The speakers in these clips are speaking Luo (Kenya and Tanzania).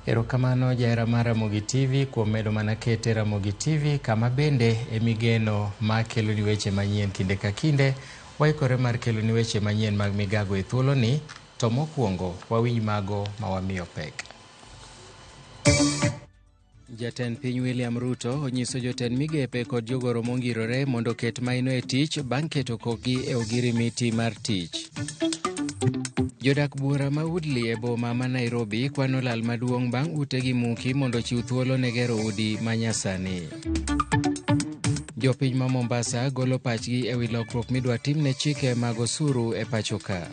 Erokamano jahera mar Ramogi TV kuom medo mana kete Ramogi TV kama bende emigeno ma keloni weche manyien kinde ka kinde. Waikore mar keloni weche manyien mag migago e thuoloni, to mokwongo wawinj mago ma wamiyo pek. Jatend piny William Ruto onyiso jotend migepe kod jogoro mongirore mondo oket maino e tich bang' keto kokgi e ogirimiti mar tich. Jodak buora ma Woodley e boma ma Nairobi kwano lal maduong' bang' utegi muki mondo ochiw thuolo ne gero udi ma nyasani. Jopiny ma Mombasa golo pachgi e wi lokruok midwa tim ne chike mag osuru e pacho ka.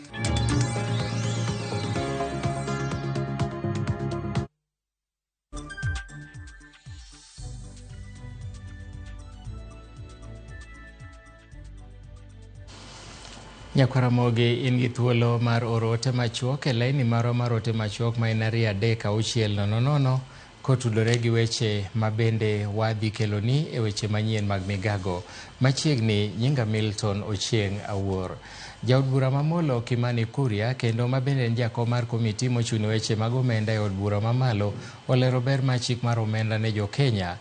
Nyakwaramogi in gi thuolo mar oro ote machuok e laini marwa mar ote machuok ma en 23600 kotudore gi weche ma bende wadhi keloni e weche manyien mag migago. Machiegni nyinga Milton Ochieng' Awuor. Jaod bura mamolo Kimani Kuria kendo ma bende en jakom mar komiti mochung' ne weche mag omenda e od bura mamalo olero ber mar chik mar omenda ne jo Kenya.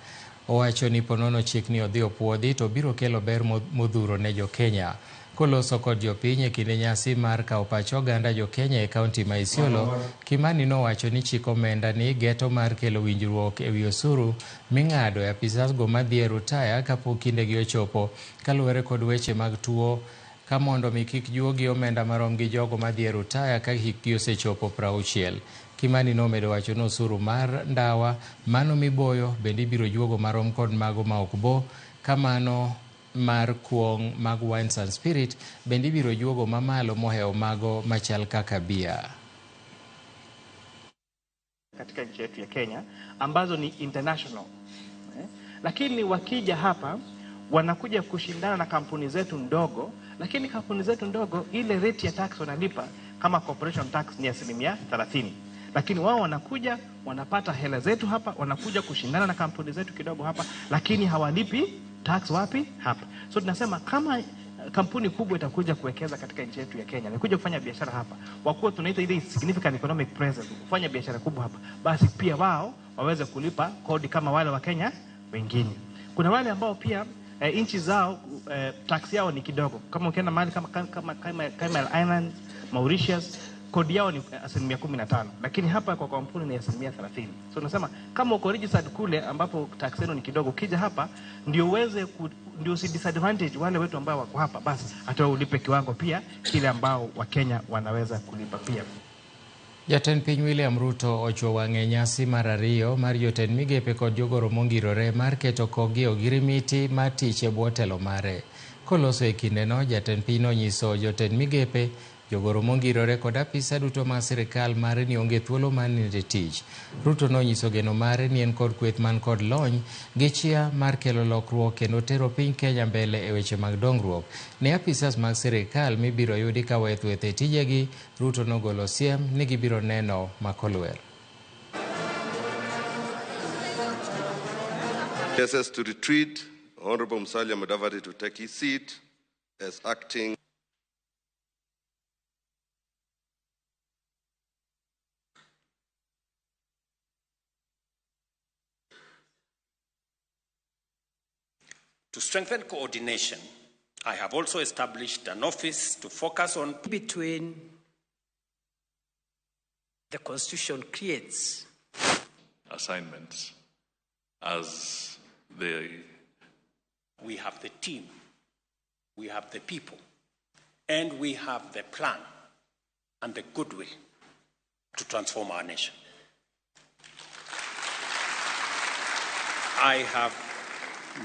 Owacho ni ponono chik ni odhi opuodhi to biro kelo ber modhuro ne jo Kenya. Koloso kod jopiny e kinde nyasi mar kawo pach oganda jo Kenya e kaunti ma Isiolo, Kimani nowacho ni chik omenda ni geto mar kelo winjruok e wi osuru ming'ado e apisas go madhi e rutaya kapok kindegi ochopo kaluwore kod weche mag tuo ka mondo mi kik juogi omenda marom gi jogo madhi e rutaya ka hikgi osechopo 60. Kimani nomedo wacho ni osuru mar ndawa mano miboyo bende ibiro juogo marom kod mago ma ok bo kamano mar kuong' mag wines and spirit bende ibiro juogo mamalo mohewo mago machal kaka bia. Katika nchi yetu ya Kenya ambazo ni international lakini wakija hapa wanakuja kushindana na kampuni zetu ndogo, lakini kampuni zetu ndogo ile rate ya tax wanalipa kama corporation tax ni 30%, lakini wao wanakuja wanapata hela zetu hapa, wanakuja kushindana na kampuni zetu kidogo hapa, lakini hawalipi tax wapi? Hapa. So tunasema kama kampuni kubwa itakuja kuwekeza katika nchi yetu ya Kenya, inakuja kufanya biashara hapa, wakuwa tunaita ile significant economic presence, kufanya biashara kubwa hapa, basi pia wao waweze kulipa kodi kama wale wa Kenya wengine. Kuna wale ambao pia nchi zao tax yao ni kidogo. Kama ukienda mahali kama Cayman Islands, Mauritius, kodi yao ni 15%, lakini hapa kwa kampuni ni 30%. So tunasema kama uko registered kule ambapo tax yenu ni kidogo, ukija hapa ndio uweze ndio usi disadvantage wale wetu ambao wako hapa, basi hata ulipe kiwango pia kile ambao wa Kenya wanaweza kulipa pia. Jatend piny William Ruto ochuo wang'e nyasi mar ariyo mar jotend migepe kod jogoro mongirore mar keto kokgi e ogirimiti mar tich e bwo telo mare. Koloso e kindeno, jatend piny nonyiso jotend migepe, jogoro mongirore kod apisa duto mag sirikal mare ni onge thuolo mar nindo e tich. Ruto nonyiso geno mare ni en kod kweth man kod lony gi chia mar kelo lokruok kendo tero piny Kenya mbele e weche mag dongruok. Ne apisas mag sirikal mibiro yudi ka weth weth e tijegi, Ruto nogolo siem ni gibiro neno makolwer. SS to retreat, Honorable Musalia Mudavadi to take his seat as acting. To strengthen coordination, I have also established an office to focus on between the Constitution creates assignments as the We have the team, we have the people, and we have the plan and the goodwill to transform our nation. I have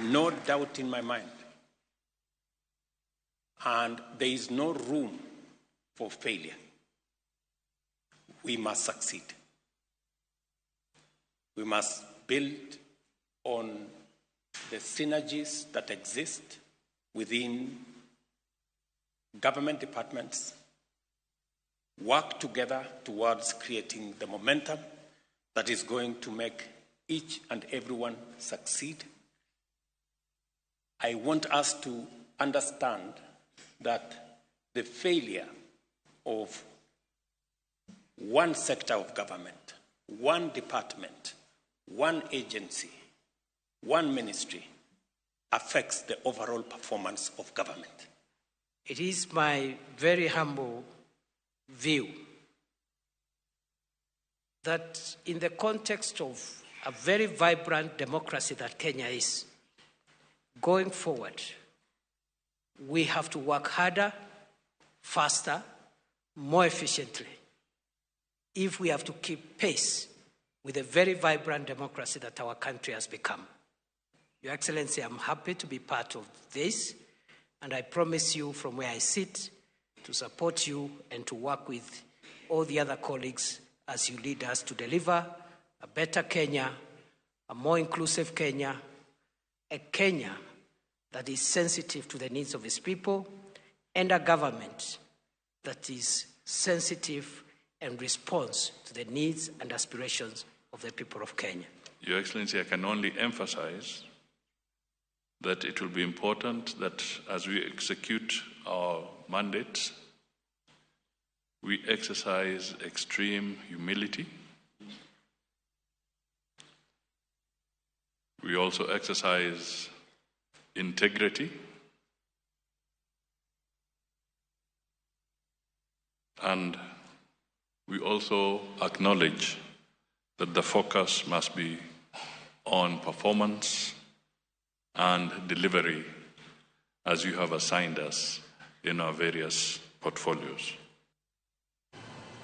no doubt in my mind, and there is no room for failure. We must succeed. We must build on the synergies that exist within government departments, work together towards creating the momentum that is going to make each and everyone succeed. I want us to understand that the failure of one sector of government One department, one agency, one ministry affects the overall performance of government. It is my very humble view that in the context of a very vibrant democracy that Kenya is, going forward, we have to work harder, faster, more efficiently, if we have to keep pace with a very vibrant democracy that our country has become. Your Excellency, I'm happy to be part of this, and I promise you from where I sit to support you and to work with all the other colleagues as you lead us to deliver a better Kenya, a more inclusive Kenya, a Kenya that is sensitive to the needs of its people, and a government that is sensitive and responds to the needs and aspirations of the people of Kenya. Your Excellency, I can only emphasize that it will be important that as we execute our mandate, we exercise extreme humility. We also exercise integrity. And we also acknowledge that the focus must be on performance and delivery as you have assigned us in our various portfolios.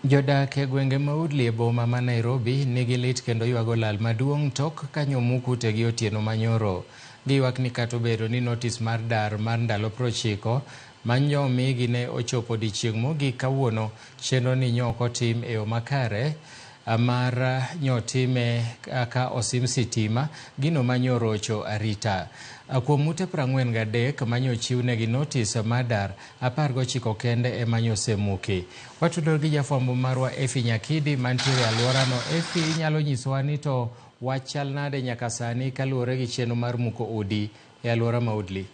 Jodak e gwenge ma Woodley e boma ma Nairobi nigi lit kendo ywago lal maduong' tok ka nyomuk utegi otieno manyoro. Giywak ni kata obedo ni notis mar dar mar ndalo 90 manyomigi ne ochopo odiechieng' mogik kawuono, chenro ni nyo ok otim e yo makare mar nyotime ka osim sitima gino manyorocho arita. Kuom ute 43 manyochiwnegi notis mar dar, 19 kende ema nyosemuki. Watudore gi jafwambo marwa Efi Nyakidi mantiere e alworano. Efi, inyalo nyisowa ni to wach chal nade nyaka sani kaluwore gi chenro mar muko udi e alwora ma Woodley?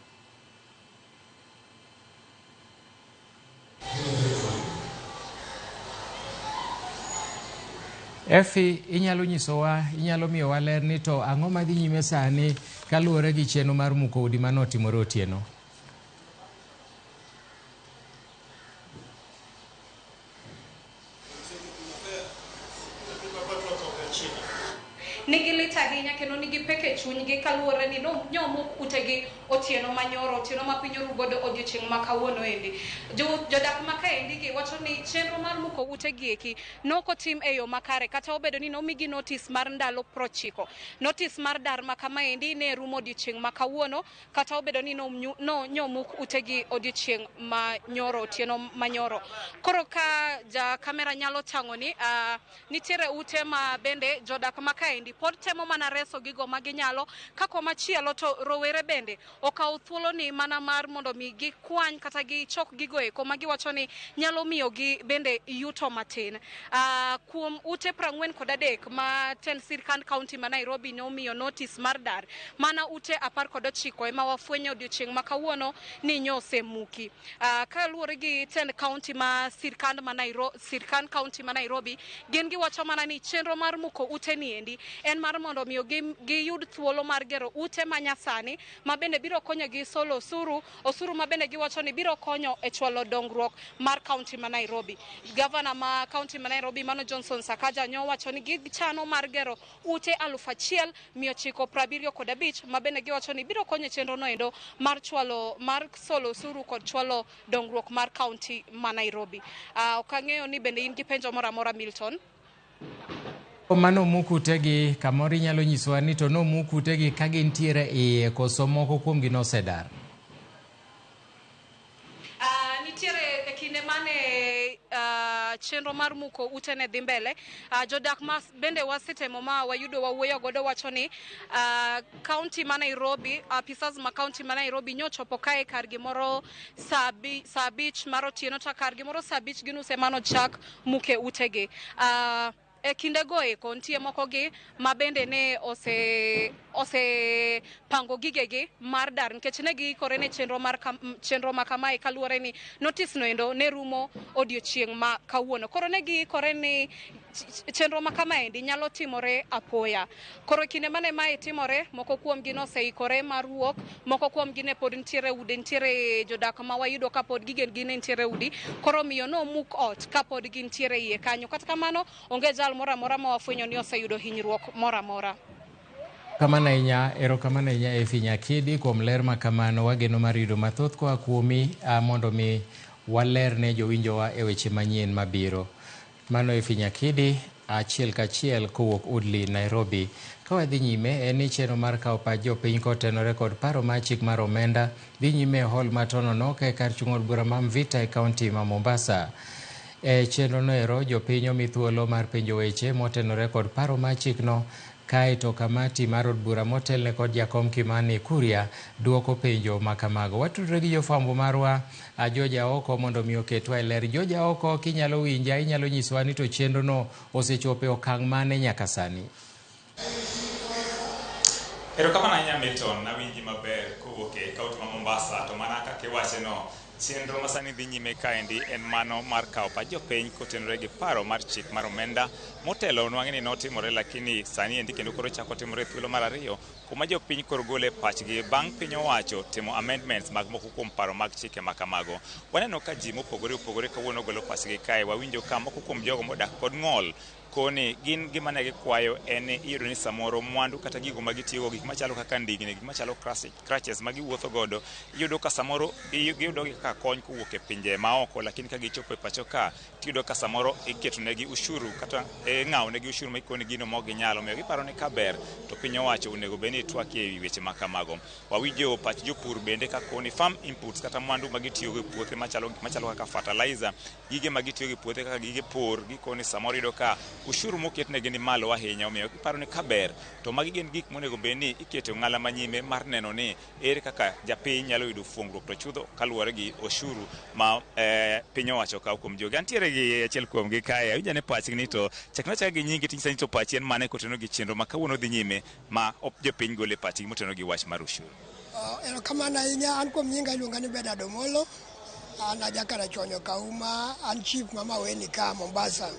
Efi, inyalo nyisowa, inyalo miyowa ler ni to ang'o madhi nyime sani kaluwore gi chenro mar muko udi manotimore otieno? Nigi lit ahinya kendo nigi pek e chunygi kaluwore ni nyomuk utegi otieno manyoro, otieno ma piny oru godo odiochieng' ma kawuono endi. Jodak ma kaendi gi wacho ni chenro mar muko utegi eki nokotim e yo makare kata obedo ni nomigi notis mar ndalo 90. Notis mar dar ma kamaendi ne rumo odiochieng' ma kawuono kata obedo ni nyomuk utegi odiochieng' manyoro, otieno manyoro. Koro ka ja kamera nyalo tang'o ni nitiere ute ma bende jodak ma kaendi pod temo mana reso gigo ma ginyalo, ka komachielo to rowere bende okawo thuolo ni mana mar mondo mi gikwany kata gichok gigo eko ma giwacho ni nyalo miyogi bende yuto matin. Kuom ute 43 ma tend sirkand county ma Nairobi nomiyo notis mar dar, mana ute 19 ema wafwenyo odiochieng' ma kawuono ni nyosemuki. Kaluwore gi tend county ma sirkand ma Nairobi, sirkand county ma Nairobi, gin giwacho mana ni chenro mar muko ute ni endi en mar mondo miyo giyud thuolo mar gero ute manyasani ma bende biro konyogi solo osuru ma bende giwacho ni biro konyo e chwalo dongruok mar county ma Nairobi. Gavana ma county ma Nairobi Mano Johnson Sakaja nyowacho ni gichano mar gero ute 1975 ma bende giwacho ni biro konyo e chenro noendo mar chwalo mar solo osuru kod chwalo dongruok mar county ma Nairobi. Ok ang'eyo ni bende in gi penjo moro amora, Milton? Mano omuk utegi, kamoro inyalo nyisowa ni to nomuk utegi ka gintiere iye koso moko kuomgi nosedar? Nitiere e kinde mane chenro mar muko ute ne dhi mbele, jodak ma bende wasetemo ma wayudo wawuoyo godo wacho ni county ma Nairobi, apisas ma county ma Nairobi nyochopo kae kar gimoro saa 5 mar otieno to kar gimoro saa 5:30 ema nochak muke utegi. E kindego eko nitie moko gi ma bende ne osepango gigegi mar dar nikech ne giikore ne chenro mar chenro ma kamae kaluwore ni notis no endo ne rumo odiochieng' ma kawuono. Koro ne giikore ni Chenro ma kamaendi nyalo timore apoya. Koro kinde mane mae timore, moko kuomgi noseikore mar wuok, moko kuomgi ne pod nitiere udi, nitiere jodak ma wayudo ka pod gigegi ne nitiere udi, koro miyo nomuk ot kapod gintiere iye kanyo. Kata kamano, onge jal moro amora ma wafwenyo ni oseyudo hinyruok moro amora. Kamano ahinya, erokamano ahinya Efi Nyakidi kuom ler ma kamano. Wageno mar yudo mathoth koa kuomi mondo mi waler ne jowinjowa e weche manyien mabiro. Mano Efi Nyakidi achiel kachiel kowuok Woodley, Nairobi. Ka wadhi nyime en ni chenro mar kawo pach jopiny kotenore kod paro mar chik mar omenda dhi nyime e hall ma Tononoka e kar chung' od bura ma Mvita e kaunti ma Mombasa. E chenro no ero jopiny omi thuolo mar penjo weche motenore kod paro mar chikno kaeto kamati mar od bura motelne kod jakom Kimani Kuria duoko penjo ma kamago. Watudore gi jofwambo marwa George Aoko mondo mi oketwa e ler. George Aoko, kinyalo winja, inyalo nyisowa ni to chenro no osechopo e okang' mane nyaka sani? Erokamano ahinya Milton, nawinji maber kowuok e kaunti ma Mombasa to mana kaka iwache no chenro masani dhi nyime kaendi en mano mar kawo pach jopiny kotenore gi paro mar chik mar omenda motelo nwang'e ni notimore lakini sani endi kendo koro chako timore thuolo mar ariyo kuma jopiny koro gole pachgi bang' piny owacho timo amendments mag moko kuom paro mag chike ma kamago. Waneno ka ji mopogore opogore kawuono golo pachgi kae, wawinjo ka moko kuom jogo modak kod ng'ol koni gin gima ne gikwayo en ni iyudo ni samoro mwandu kata gigo ma gitiyogo gik machalo kaka ndigni gik machalo crutches ma giwuotho godo iyudo ka samoro giyudo gi kaka kony kowuok e pinje maoko lakini ka gichopo e pacho ka tiyudo ka samoro iketo negi ushuru kata ing'awo negi ushuru ma ikoni gino mok ginyalo omiyo giparo ni kaber to piny owacho onego bed ni twakie ewi weche ma kamago. Wawinjo pach jopur bende ka koni farm inputs kata mwandu ma gitiyogo e puothe machalo gik machalo kaka fertilizer gige ma gitiyogo e puothe kaka gige pur gikoni samoro iyudo ka ushuru moketnegi ni malo ahinya omiyo giparo ni kaber to magi gin gik monego bed ni iketo e ong'ala manyime mar neno ni ere kaka japiny nyalo yudo fuongruok to chutho kaluwore gi oshuru ma piny owacho kawo kuom jogi. Antiere gi achiel kuomgi kae awinjo ane pachgi ni to chakna achaka gi nyingi tinyisa ni to pachi en mane kotenore gi chenro ma kawuono dhi nyime ma jopiny gole pachgi motenore gi wach mar ushuru. Erokamano ahinya an kuom nyinga iluonga ni Bernard Omolo an ajakarachuonyo Kauma an chief ma Maweni ka Mombasa.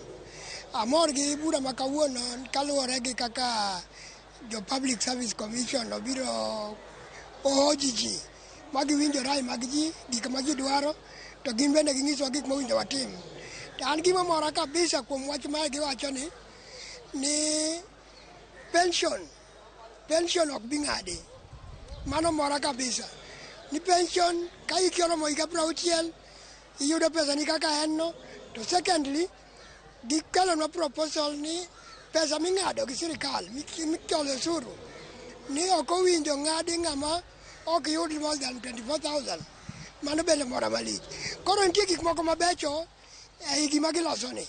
Amor gi bura ma kawuono kaluwore gi kaka jo Public Service Commission obiro ohoji ji ma giwinjo rai mag ji gik ma ji dwaro to gin bende ging'isowa gik mowinjo watim. To an gima mora kabisa kuom wach mae giwacho ni pension ok bi ng'adi. Mano mora kabisa. Ni pension ka hiki oromo higa 60 iyudo pesa ni kaka en no. To secondly, gikelonwa proposal ni pesa ming'ado gi sirikal micholo osuru ni ok owinjo ng'adi ng'ama ok yud more than 24,000. Mano bende mora malich. Koro nitie gik moko mabecho ei gima giloso ni.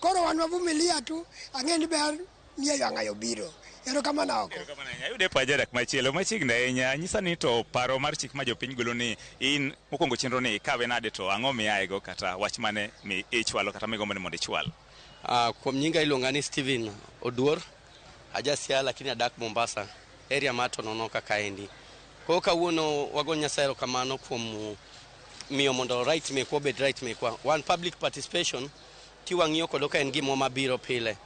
Koro wan wavumilia tu, ang'e ni ber nie wang'ayo biro. Erokamano oko. Erokamano ahinya. Ayude pach jadak machielo machiegni ahinya. Nyisa ni to paro mar chik ma jopiny golo ni in mokwongo chenro ni ikawe nade to ang'o miaego kata wach mane mi ichwalo kata migombo ni mondo ichwal? Kuom nyinga iluonga ni Steven Oduor, aja Siaya lakini adak Mombasa, area mar Tononoka kaendi. Koro kawuono wago Nyasaye erokamano kuom miyo mondo right mekwa obed right mekwa. Wan public participation kiwang'iyo kodo ka en gimwa mabiro pile.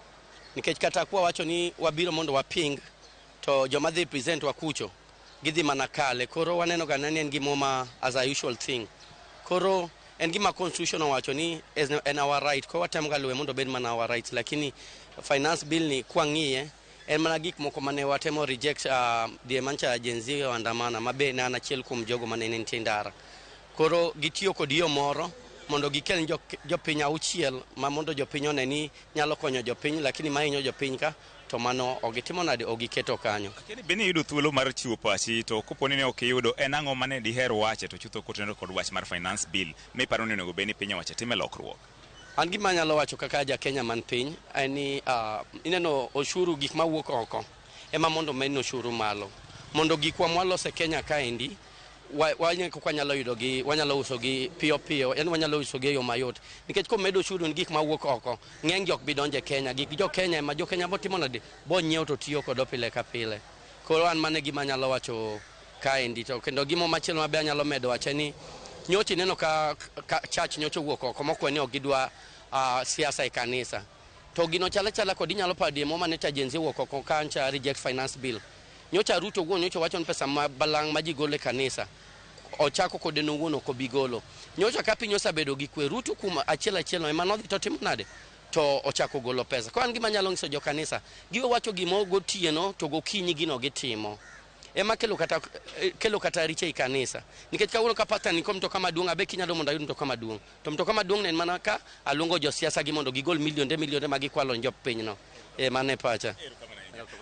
Nikech kata kwa wacho ni wabiro mondo waping, to joma dhi present wa kucho, gidhi mana kale. Koro waneno ga ni en gimwa ma as a usual thing. Koro en gima constitution owacho ni en our right. Koro watemo ga luwe mondo obed mana our right. Lakini finance bill ni kwang'iye, en mana gik moko mane watemo reject die mancha Gen Z oandamana ma be ne an achiel kuom jogo mane nitie ndara. Koro gitiyo kod yo moro mondo gikel jopiny auchiel ma mondo jopiny one ni nyalo konyo jopiny lakini mahinyo jopiny ka to mano ok gitimo nade ok giketo kanyo. Lakini be niyudo thuolo mar chiwo pachi to kopo ni ne ok iyudo en ang'o mane diher wache to chutho kotenore kod wach mar finance bill miparo ni onego bed ni piny owacho time lokruok? An gima anyalo wacho kaka ja Kenya man piny en ni ineno oshuru gik mawuok oko ema mondo med oshuru malo mondo gikwa mwaloso e Kenya kaendi kaka wanyalo yudo gi wanyalo uso gi piyo piyo yani wanyalo uso gi e yo mayot nikech komed oshuru ni gik mawuok oko ng'eny gi ok bi donjo e Kenya gik jo Kenya ema jo Kenya botimo nade bonyiewo to tiyo kodo pile ka pile. Koro an mano e gima anyalo wacho kaendi to kendo gimo machielo mabe anyalo medo wacho ni nyocha ineno ka church nyocha owuok oko mokwe ni ok gidwa siasa e kanisa. To gino chala chala kod inyalo paro die moma ne cha Gen Z owuok oko kancha reject finance bill. Nyocha Ruto owuon nyocha wacho ni pesa ma balang' ma ji golo e kanisa ochako kode nowuon ok obi golo. Nyocha ka piny osebedo gi kwe, Ruto kuom achiel achiel no ema nodhi to timo nade? To ochako golo pesa. Koro an gima anyalo nyiso jo kanisa, giwe wacho gimo gotieno to gokinyi gino gitimo. Ema kelo kata richo ei kanisa. Nikech kawuono ka pastor ni ko mtoka maduong' abe kinyalo mondo ayud mtoka maduong'. To mtoka maduong' ne en mana ka aluongo josiasa gi mondo gigol milionde milionde ma gikwalo ne jopinyno. E mano e pacha.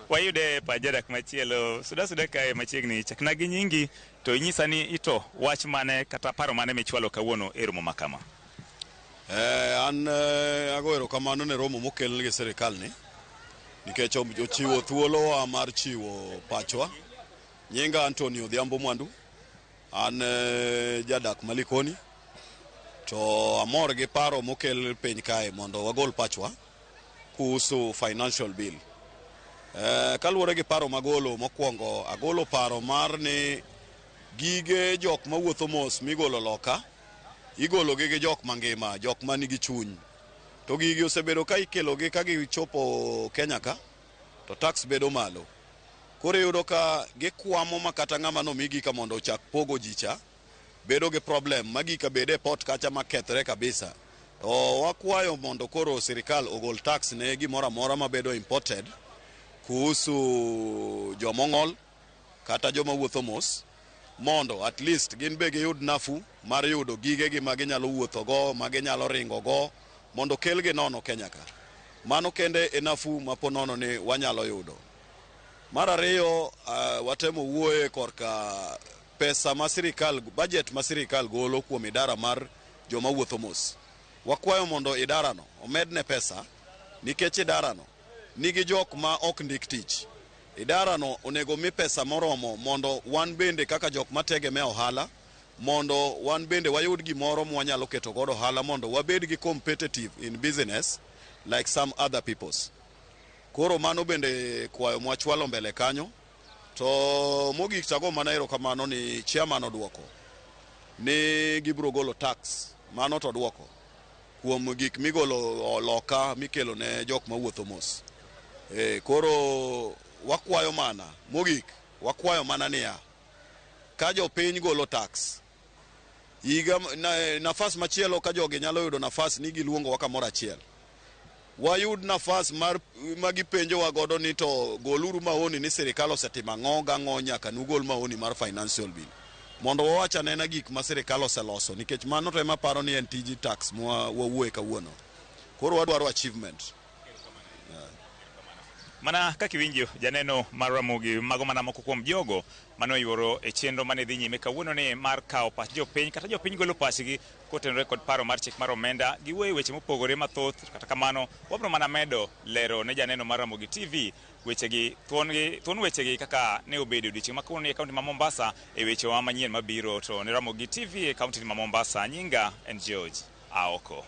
Wayude pach jadak machielo. Suda suda kae machiegni, chakna gi nyingi to inyisa ni ito wach mane kata paro mane michwalo kawuono e romo ma kama. An ago erokamano ne romo mokel gi sirikal ni nikech ochiwo thuolowa mar chiwo pachwa. Nyinga Anthony Odhiambo Mwandu, an jadak Malikoni, to amor gi paro mokel piny kae mondo wagol pachwa kuhusu financial bill. Kaluwore gi paro magolo mokwongo, agolo paro mar ni gige jok mawuotho mos migolo loka igologi gi jok mangima, jok manigi chuny. To gigi osebedo ka ikelogi ka gichopo Kenya ka, to tax bedo malo. Koro iyudo ka gikwamo ma kata ng'ama nomigi ka mondo ochak pogo ji cha, bedo gi problem ma gika bed e port kacha makethre kabisa. To wakwayo mondo koro sirikal ogol tax ne gimoro amora mabedo imported kuhusu jomong'ol kata joma wuotho mos, mondo at least gin be giyud nafuu mar yudo gigegi ma ginyalo wuothogo, ma ginyalo ringogo, mondo kelgi nono Kenya ka. Mano kende e nafuu ma po nono ni wanyalo yudo. Mar ariyo, watemo wuoye korka pesa ma sirikal, budget ma sirikal golo kuom idara mar joma wuotho mos. Wakwayo mondo idarano omedne pesa nikech idarano nigi jok ma ok ndik tich. Idarano onego mi pesa moromo mondo wan bende kaka jok mategemea ohala, mondo wan bende wayud gimoro mwanyalo keto godo ohala mondo wabed gi competitive in business like some other peoples. Koro mano bende kwayo mwachwalo mbele kanyo. To mogik tago mana erokamano ni chairman oduoko ni gibiro golo tax, mano to duoko kuom gik migolo loka mikelo ne jok mawuotho mos. Koro wakwayo mana mogik, wakwayo mana niya, ka jopiny golo tax higa na, nafas machielo ka jogi nyalo yudo nafas ni giluongowa kamoro achiel, wayud nafas mar ma gipenjowa godo ni to goluru maoni ni sirikal osetimo ang'o gang'o nyaka nugol maoni mar financial bill, mondo wawach anena gik ma sirikal oseloso, nikech mano to ema paro ni en tij tax mwa wawuoye kawuono. Koro wadwaro achievement. Mana kaka iwinjo janeno mar Ramogi, mago mana moko kuom jogo mane oyuoro e chenro mane dhi nyime kawuono ni mar kawo pach jopiny kata jopiny golo pachgi kotenore kod paro mar chik mar omenda. Giwuoyo e weche mopogore mathoth, kata kamano wabiro mana medo lero ne janeno mar Ramogi TV wechegi thuon gi thuon wechegi kaka ne obedo odiochieng' ma kawuono e kaunti ma Mombasa e wechewa manyien mabiro. To ne Ramogi TV e kaunti ma Mombasa, nyinga en George Aoko.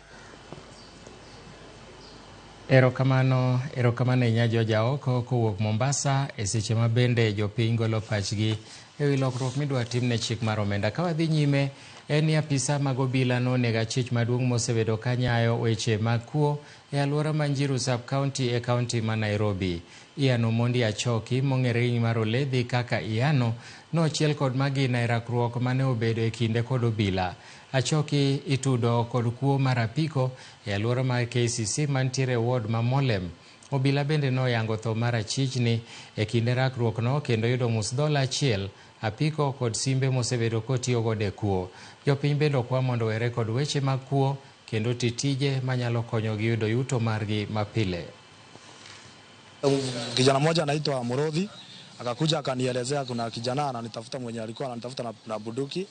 Erokamano, erokamano ahinya George Aoko kowuok Mombasa e seche ma bende jopiny golo pachgi e wi lokruok midwa tim ne chik mar omenda. Ka wadhi nyime, en ni apisa mag obila nonego achich maduong' mosebedo ka nyayo weche mag kuo e alwora ma Njiru sub county e kaunti ma Nairobi. Ian Omondi Achoki mong'ere gi nying mar Oledhi kaka Iano nochiel kod magina e rakruok mane obedo e kinde kod obila. Achoki itudo kod kuo mar apiko e alwora mar KCC mantiere e ward ma Molem. Obila bende noyango tho mar achichni e kinde rakruok no kendo yudo mus dola achiel, apiko kod simbe mosebedo kotiyo godo e kuo. Jopiny bende okwa mondo owere kod weche mag kuo kendo ti tije manyalo konyogi yudo yuto margi mapile. Kijana mmoja anaitwa Murodhi akakuja akanielezea kuna kijana ananitafuta mwenye alikuwa ananitafuta na bunduki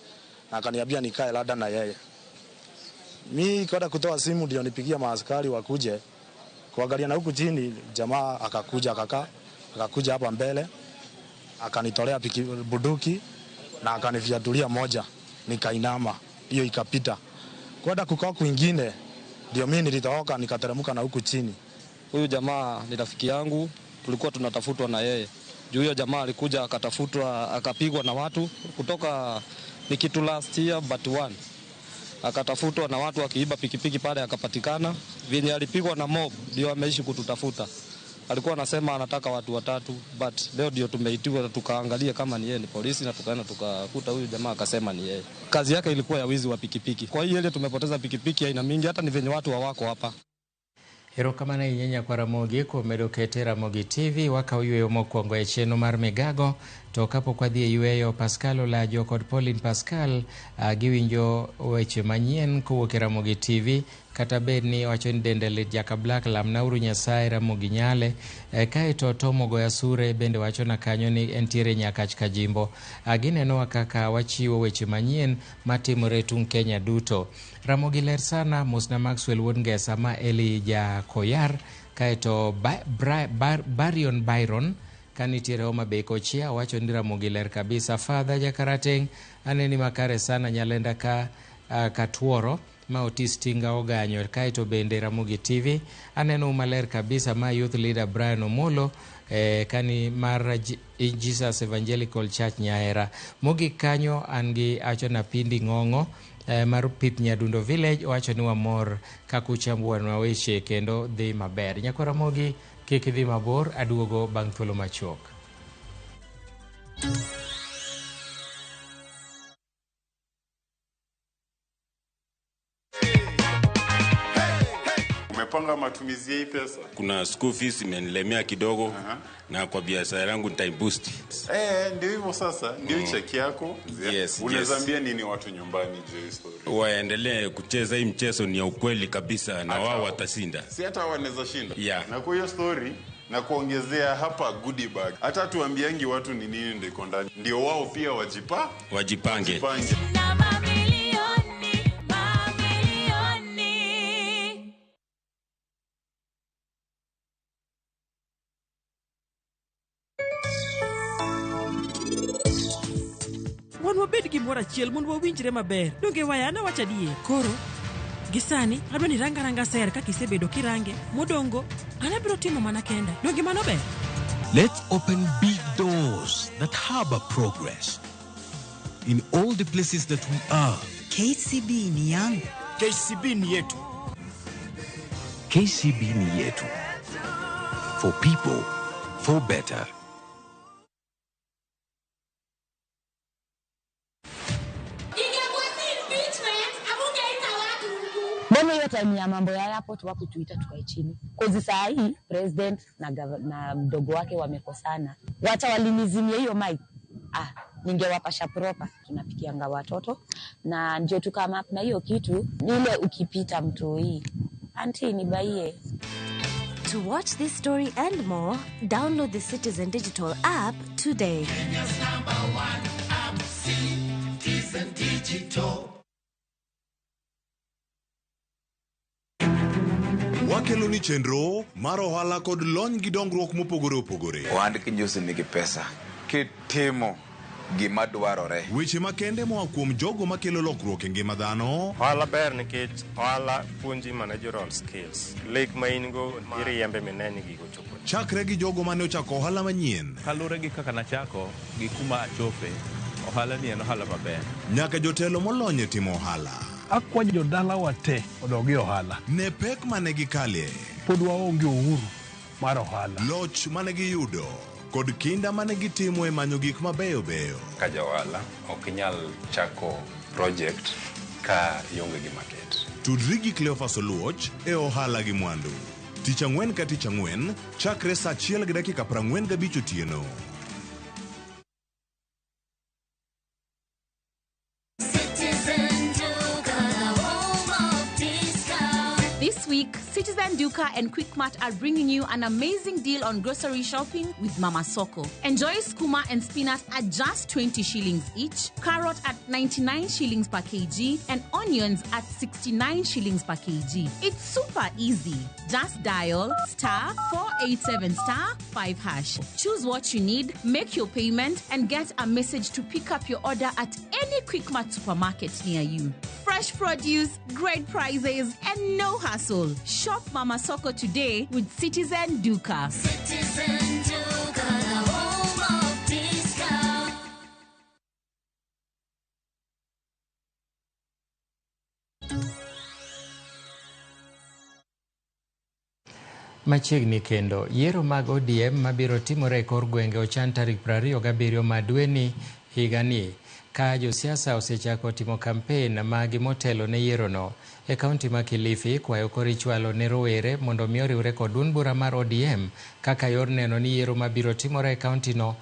na akaniambia nikae rada na yeye. Mi kwenda kutoa simu ndio nipigia maaskari wakuje kuangalia na huku chini, jamaa akakuja akakaa, akakuja hapa mbele akanitolea bunduki na akanifyatulia moja, nikainama, hiyo ikapita. Kwenda kukaa kwingine ndio mimi nilitoroka nikateremka na huku chini. Huyu jamaa ni rafiki yangu, tulikuwa tunatafutwa na yeye. Juu huyo jamaa alikuja akatafutwa akapigwa na watu kutoka ni kitu last year but one. Akatafutwa na watu akiiba pikipiki pale akapatikana. Vyenye alipigwa na mob ndio ameishi kututafuta. Alikuwa anasema anataka watu watatu, but leo ndio tumeitiwa tukaangalia kama ni yeye ni polisi, na tukaenda tukakuta huyu jamaa akasema ni yeye. Kazi yake ilikuwa ya wizi wa pikipiki. Kwa hiyo ile tumepoteza pikipiki aina mingi, hata ni venye watu hawako hapa. Erokamano ahinya nyakwa Ramogi kuom medo kete Ramogi TV. Wakawo yweyo mokwongo e chenro mar Migago, to kapok wadhi e yweyo, Pascal Olajo kod Pauline Pascal giwinjo weche manyien kowuok e Ramogi TV. Kata bed ni wacho ni dende lit Jaka Black, lamnauru Nyasaye Ramogi Nyale. Kaeto Tom Ogoya Sure bende wachona kanyo ni entiere Nyakach Kajimbo. Ginenowa kaka wachiwo weche manyien matimore e tung' Kenya duto. Ramogi ler sana, mosna Maxwell wuod Ngesa ma Eli Jakoyar. Kaeto Barion Byron kanitiere Homa Bay kochia wacho ni Ramogi ler kabisa. Father Jakarateng' aneni makare sana Nyalenda ka Katuoro ma Otis Tinga Oganyo. Kaeto bende Ramogi TV aneno maler kabisa ma Youth Leader Brian Omolo kani mar Jesus Evangelical Church Nyaera. Mogik kanyo an gi Achona Pindi Ng'ong'o mar Pip Nyadundo Village owacho ni wamor kaka uchambuonwa weche kendo dhi maber. Nyakwa Ramogi kik idhi mabor, aduogo bang' thuolo machuok. Umepanga matumizi ya hii pesa? Kuna school fees imenilemea kidogo. Na kwa biashara yangu nitaiboost. Ndio hivyo sasa, ndio cheki yako. Yes, unaweza yes. Ambia nini watu nyumbani juu ya story? Waendelee kucheza hii mchezo, ni ya ukweli kabisa na wao watashinda. Si hata wanaweza shinda. Yeah. Na kwa hiyo story na kuongezea hapa goodie bag. Hata tuambiangi watu ni nini ndio iko ndani. Ndio wao pia wajipange. Wajipange. Na mamilioni, mamilioni. Wan wabed gimoro achiel mondo wawinjre maber. Donge wayana wacho adier. Koro, gi sani adwa ni ranga ranga ser kaka isebedo kirange. Modongo, an abiro timo mana kenda. Donge mano ber? Let's open big doors that harbor progress in all the places that we are. KCB ni yangu. KCB ni yetu. KCB ni yetu. For people, for better. Mbona hiyo time ya mambo ya airport wakutuita tukae chini? Kozi saa hii president na mdogo wake wamekosana. Wacha walinizimia hiyo mic. Ningewapasha proper. Tunapikianga watoto na ndio tukama na hiyo kitu ile ukipita mtu hii. Auntie nibaie. To watch this story and more, download the Citizen Digital app today. Kenya's number one app, Citizen Digital. Wakelo ni chenro mar ohala kod lony gi dongruok mopogore opogore. Ohand kinjusi nigi pesa kitimo gima dwarore. Weche makende moa kuom jogo makelo lokruok e ngima dhano. Ohala ber nikech ohala puonji managerial skills. Lek ma in go iriembe mineni gigo chopo. Chakre gi jogo mane ochako ohala manyien. Kaluwore gi kaka nachako gi kuma achope, ohala ni en ohala maber. Nyaka jotelo molony e timo ohala. Akwayo jodalawa te odog e ohala. Ne pek mane gikalie. Pod waonge uhuru mar ohala. Loch mane giyudo kod kinda mane gitimo e manyo gik mabeyo beyo. Ka ja ohala ok inyal chako project ka ionge gi market. Tudri gi Cleophas Oluoch e ohala gi mwandu. Tich ang'wen ka tich ang'wen chakre saa 1:45 otieno. This week, Citizen Duka and Quickmart are bringing you an amazing deal on grocery shopping with Mama Soko. Enjoy skuma and spinach at just 20 shillings each, carrot at 99 shillings per kg, and onions at 69 shillings per kg. It's super easy. Just dial *487*5#. Choose what you need, make your payment, and get a message to pick up your order at any Quickmart supermarket near you. Fresh produce, great prices, and no hassle. Shop Mama Soko today with Citizen Duka. Citizen Duka, the home of discount. Machiegni kendo, yiero mag ODM mabiro timore e kor gwenge ochan tarik 27 ma dweni higani. Ka josiasa osechako timo kampen magi motelo ne yierono. E kaunti ma Kilifi, kwayo koro ichwalo ne rowere mondo mi oriwre kod duond bura mar ODM kaka yor neno ni yiero mabiro timore e kauntino.